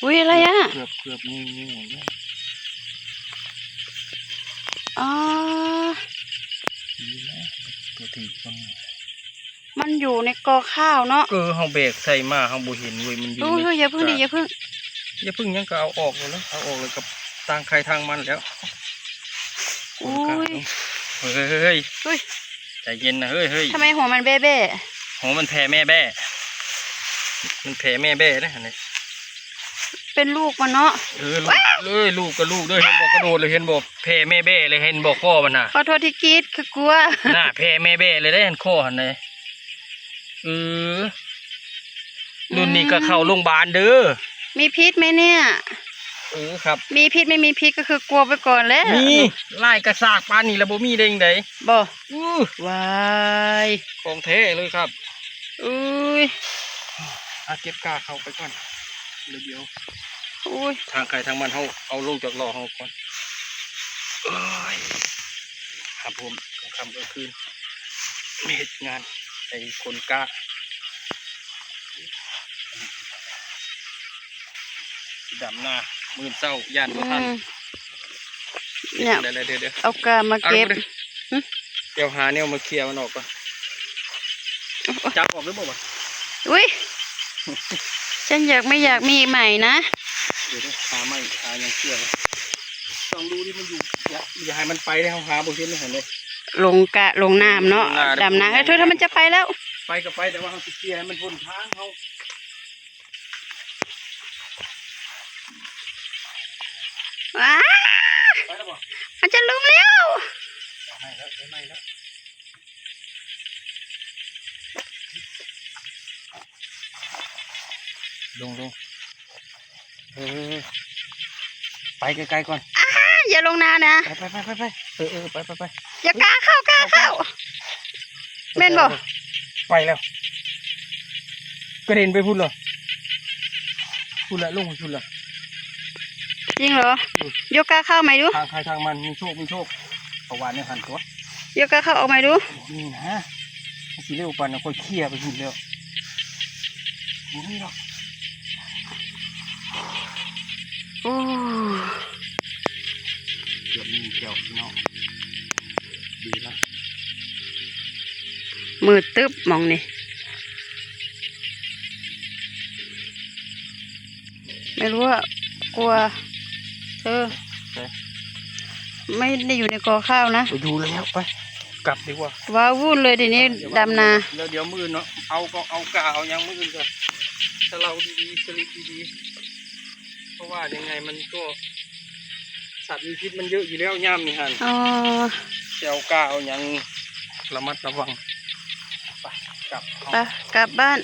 ອຸ້ຍ ອະໄລອະ? ເກືອບ ເກືອບ ງູ ງູ ອໍ ດີນະ ຕົວຖືກ ມັນຢູ່ໃນກໍຂ້າວເນາະ. ເອີ ເຮົາແບກໃສ່ມາ ເຮົາບໍ່ເຫັນເວີຍ ມັນຢູ່ ໂອ້ຍ ໃນ ເຮີ້ຍ ຢ່າເພິ່ງດິ ຢ່າເພິ່ງ ຢ່າເພິ່ງຫຍັງ ກໍເອົາອອກໂລດແລ້ວ ເອົາອອກແລ້ວກໍຕ່າງໃຄທາງມັນແລ້ວ. ໂອ້ຍ ເຮີ້ຍ ເຮີ້ຍ ໃຈເຢັນນະ ເຮີ້ຍ ເຮີ້ຍ. ທຳໄມຫົວມັນແບ້ໆ? ຫົວມັນແຜ່ແມ່ແບ້ ມັນແຜ່ແມ່ແບ້ເດ້ ອັນນີ້ ເປັນລູກມັນເນາະ. ເອີ ລູກ ເອີຍ ລູກກໍລູກເດີ ເຫັນບໍ່ ກະໂດດເລີຍ ເຫັນບໍ່ ແຜ່ແມ່ແບ້ເລີຍ ເຫັນບໍ່ ຄໍມັນນະ. ຂໍໂທດທີ່ກຣີດ ຄືກົວ ໜ້າ ແຜ່ແມ່ແບ້ເລີຍເດ້ ອັນຄໍຫັ້ນເດ້. ເອີ ລຸ້ນນີ້ກໍເຂົ້າໂຮງບານເດີ. ມີພິດໄໝເນຍ? ເອີ ຄັບ ມີພິດ ໄມ່ມີພິດກໍຄືກົວໄປກ່ອນແຫຼະ. ມີ ຫຼາຍກະຊາກປານນີ້ລະບໍ່ມີໄດ້ຈັ່ງໃດ? ບໍ່ ອື ວາຍ ຂອງແທ້ເລີຍຄັບ. ອຸ້ຍ ອາ ເກັບກ້າເຂົ້າໄປກ່ອນ ດຽວ ໂອ້ຍ ທາງໃຄທາງມັນ ເຮົາເອົາລົງຈາກລໍ້ເຮົາກ່ອນ. ໂອ້ຍ ຄັບຜົມ ກາງຄ່ຳກາງຄືນ ມາເຮັດງານໃຫ້ຄົນກ້າ ດຳນາມື້ເຊົ້າ ຢ້ານບໍ່ທັນ. ອືມ ເນຍ ດຽວ ດຽວ ດຽວ ເອົາກ້າມາເກັບ. ຫຶ? ດຽວຫາແນວມາເຄຍມັນອອກກ່ອນ. ໂອ້ຍ ຈັບອອກໄດ້ບໍ່ວະ? ອຸ້ຍ ສັນຢາກ ໄມ່ຢາກມີໃໝ່ນະ. ດຽວ ຫາໄມ້ ຫາຫຍັງເຄຍກ່ອນ ຕ້ອງດູດິ ມັນຢູ່ ຢ່າ ຢ່າໃຫ້ມັນໄປເດ້ ເຮົາຫາບໍ່ເຫັນເດ້ ຫັ້ນເດ້. ລົງກະ ລົງນ້ຳເນາະ ລົງນ້ຳ ດຳນາ. ເອີ ເທີ ເທີ ມັນຈະໄປແລ້ວ ໄປກໍໄປ ແຕ່ວ່າເຮົາຊິເຄຍໃຫ້ມັນພົ້ນທາງເຮົາ. ອ້າ ໄປແລ້ວບໍ່? ມັນຈະລົງແລ້ວ ໄປແລ້ວ ໄປແລ້ວ ລົງ ລົງ ເອີ ໄປໄກໆກ່ອນ. ອ້າ ຢ່າລົງນານະ ໄປໆໆໆ ເອີໆ ໄປໆໆ ຢ່າກ້າເຂົ້າ ກ້າເຂົ້າ ແມ່ນບໍ່? ໄປແລ້ວ ກະເດັນໄປພຸ້ນລະ ພຸ້ນລະ ລົງໄປພຸ້ນລະ. ຈິງເຫລໍ? ອື ຍົກກ້າເຂົ້າໃໝ່ດູ ທາງໃຜທາງມັນ ມີໂຊກ ມີໂຊກ ເຂົາວ່າແນວຫັ້ນຕົວະ. ຍົກກ້າເຂົ້າອອກໃໝ່ດູ ນີ້ນະ ມັນຊິເລັວປານນັ້ນ ຂ້ອຍເຄຍໄປພຸ້ນແລ້ວ ບໍ່ມີດອກ. ໂອ້ ເກືອບມີແລ້ວພີ່ນ້ອງ ດີລະ ມືດຕຶບໝ່ອງນີ້. ໄມ່ຮູ້ວ່າ ກົວ ເອີ ໄປ ໄມ່ໄດ້ຢູ່ໃນກໍຂ້າວນະ ໄປຢູ່ແລ້ວ ໄປ ກັບດີກວ່າ ວ້າວຸ້ນເລີຍທີນີ້ ດຳນາ. ແລ້ວດຽວມື້ອື່ນເນາະ ເອົາກໍເອົາກ້າເອົາຫຍັງມື້ອື່ນກໍສະເລົາດີໆ ສະລິດດີໆ ເພາະວ່າຍັງໄງມັນກໍ ສັດມີພິດມັນເຍອະຢູ່ແລ້ວຍາມນີ້ຫັ້ນ. ອໍ ຊິເອົາກ້າເອົາຫຍັງ ລະມັດລະວັງ. ໄປ ກັບ ໄປ ກັບບ້ານ.